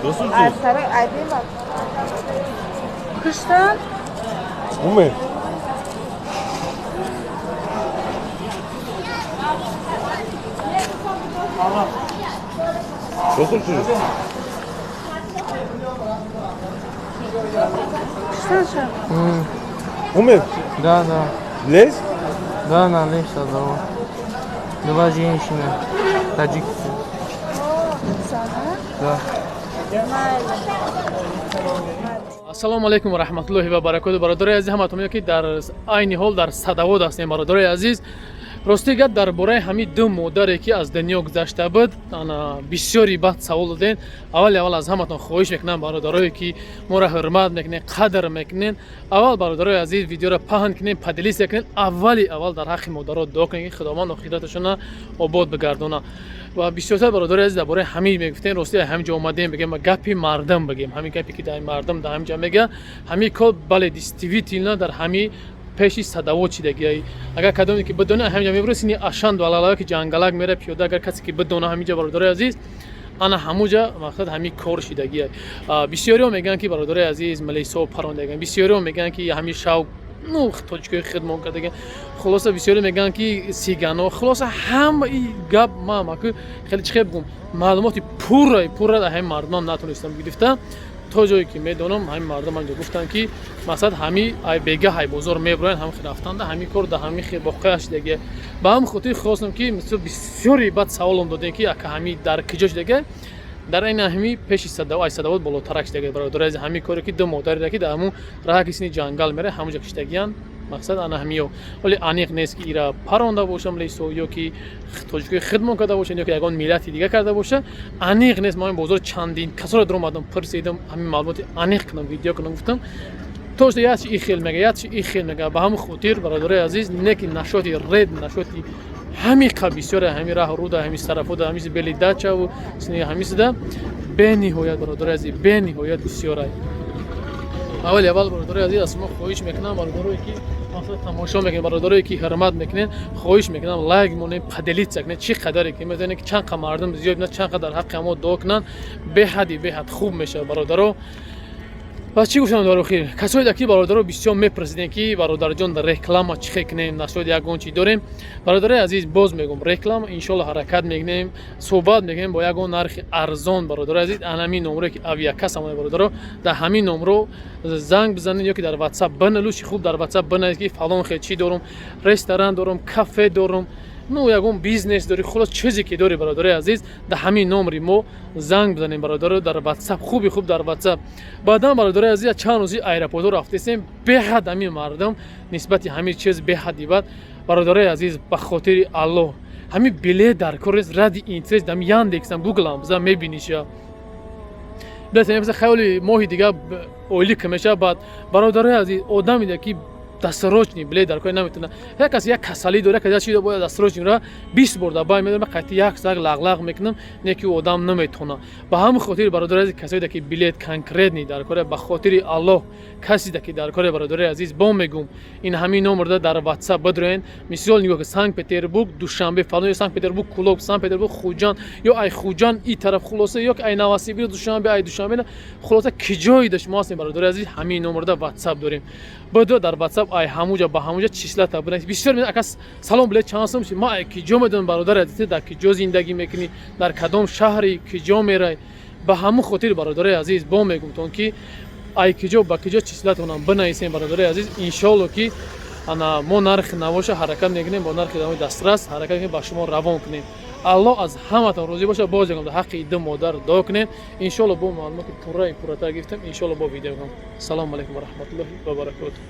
Аз тараф айдин. Куштан? Умер. Куштан? Умер? Да, да. Лес? Да, на лес одного. Два женщины. Таджикцы. Да. Ассалому алайкум ва раҳматуллоҳи ва баракоту. Бародарои азиз, ҳаматон ки дар айни ҳол дар Садовод ҳастем. Бародарои азиз, рости гап, дар бораи ҳамин ду модаре ки аз дунё гузашта буд, ана бисёри бад савол додем. Аввали аввал аз ҳаматон хоҳиш мекунам, бародарое ки моро ҳурмат мекунед, қадр мекунед, аввал, бародарои азиз, видеоро паҳн кунед, поделиться кунед. Аввали аввал дар ҳаққи модаро дуо кунед, ки Худованд охираташона обод бигардона. Ва бисёртар, бародари азиз, дар бораи ҳамин мегуфтем. Рости, ҳамин ҷо омадем, бигем, гапи мардам бигем, ҳамин гапе ки дар мардам дар ҳамин ҷо мега, ҳамин кор, бале, действительно дар ҳамин пеши Садовод чидагиай. Агар кадоме ки бидона, ҳамин ҷо мебура, сини Ашанду алалава ки ҷангалак мера пиёда, агар касе ки бидона, ҳамин ҷо, бародари азиз, ана ҳамуҷа мақсад ҳамин кор шидагиай. Бисёриҳо мегӯянд, ки, бародари азиз, милисо парондаган, бисёриҳо мегӯянд, ки ҳамин шав, ну, тоҷикои хидмон кардаган, хулоса, бисёре мегӯянд, ки сигано. Хулоса, ҳама и гап ма маку хеле чӣ хел бигӯм, маълумоти пурра пурра дар ҳамин мардумам натонистам гирифта. То ҷое ки медонам, ҳамин мардум ҳамҷо гуфтанд, ки мақсад ҳами ай бега ҳай бозор мебуроянд, ҳами рафтанда ҳамин кор дар ҳамин хел воқеа шудагия. Ба ҳамин хотир хостам, ки мисол бисёри бад саволам додем, ки ака, ҳами дар киҷо шудагия? Дар айн ҳами пеши ай Садовод болотарак шудагия, бародари азиз, ҳамин коре ки ду модаре ки дар ҳамун раҳ ки сини ҷангал мере, ҳамунҷо киштагиянд. Мақсад ана ҳамиё, вале аниқ нест, ки ира паронда бошам лесо, ё ки тоҷикои хидмон карда бошанд, ё ки ягон миллати дига карда боша, аниқ нест. Ма ин бозор чандин касоро даромадам, пурсидам, ҳамин маълумоти аниқ кунам, видео кунам гуфтам, то что як чи и хел мега, як чи и хел мега. Ба ҳамин хотир, бародарои азиз, не ки нашоти ред, нашоти ҳамиқа бисёре, ҳамин раҳ руда, ҳамин тарафода, ҳамин бели дачаву ҳамисида бениҳоят, бародарои азиз, бениҳоят бисёрай. Аввали аввал, бародарои азиз, аз шумо хоҳиш мекунам, бародарое ки мақсад тамошо мекунед, бародарое ки ҳурмат мекунед, хоҳиш мекунам, лайк монед, поделиться кунед, чӣ қадаре ки метавонед, ки чанд қа мардум зиёд бинад, чанд қа дар ҳаққи ҳамо дуо кунанд, беҳади беҳад хуб мешавад, бародаро. Ва чӣ гуфтам дар охир? Касое ки, бародаро, бисёр мепурсидем, ки бародарҷон, реклама чӣ хел кунем, нашояд ягон чӣ дорем. Бародарои азиз, боз мегӯм, реклама иншолло ҳаракат мекунем, суҳбат мекунем бо ягон нархи арзон. Бародарои азиз, ан ҳамин номро ки авиакассамоне, бародаро, дар ҳамин номро занг бизанед ё ки дар WhatsApp бинависед. Хуб, дар WhatsApp бинависед, ки фалон хел чӣ дорум, ресторан дорум, кафе дорум, ну, ягон бизнес дорӣ, хулос, чизе ки дорӣ, бародарои азиз, дар ҳамин номри мо занг бизанем, бародаро, дар WhatsApp, хуби хуб дар WhatsApp. Баъдан, бародарои азиз, чанд рӯзи аэропортҳо рафтесем, беҳад ҳамин мардум нисбати ҳамин чиз беҳади бад. Бародарои азиз, ба хотири Аллоҳ, ҳамин билет дар кор нест, ради интерес дам Яндексам, Гуглам бизан, мебиниша. Билет хаёли моҳи дига ойлик мешавад. Баъд, бародарои азиз, одаме ки досрочный билет дар кор наметавонад, як кас як касалӣ дорад, як кас бояд досрочный ра 20 бор дар бай медорам, қайти як сак лағлағ мекунам, не ки одам наметавонад. Ба ҳамин хотир, бародари азиз, касое ки билет конкретный дар кор, ба хотири Аллоҳ, касе ки дар кори, бародари азиз, бо мегум, ин ҳамин номерда дар WhatsApp бидроен. Мисол, нигоҳ, Санкт Петербург Душанбе фалон, ё Санкт Петербург Кулоб, Санкт Петербург Хуҷанд, ё ай Хуҷанд и тараф, хулоса, ё ай Новосибирск Душанбе, ай Душанбе, хулоса, ки ҷоида шумо ҳастем, бародари азиз, ҳамин номерда WhatsApp дорем. Баъд дар WhatsApp ай ҳамуҷа ба ҳамуҷа числата бинавис. Бисёр мега, ака, салом, билет чанд сум? Ма ай ки ҷо медонам, бародари азиз, дар ки ҷо зиндагӣ мекунӣ, дар кадом шаҳри, ки ҷо мерай? Ба ҳамун хотир, бародарои азиз, бо мегумтон, ки ай киҷо ба киҷо числатонам бинависем, бародарои азиз. Иншоалло, ки ана мо нархи навоша ҳаракат мекунем, бо нархи навои дастрас ҳаракат мекунем, ба шумо равон кунем. Аллоҳ аз ҳаматон розӣ бошад. Боз ягом, дар ҳаққи ду модар дуо кунем. Иншоалло, бо маълумоти пурраи пурратар гирифтем, иншоалло, бо видео кунам. Салому алайкум ва раҳматуллоҳи ва баракоту.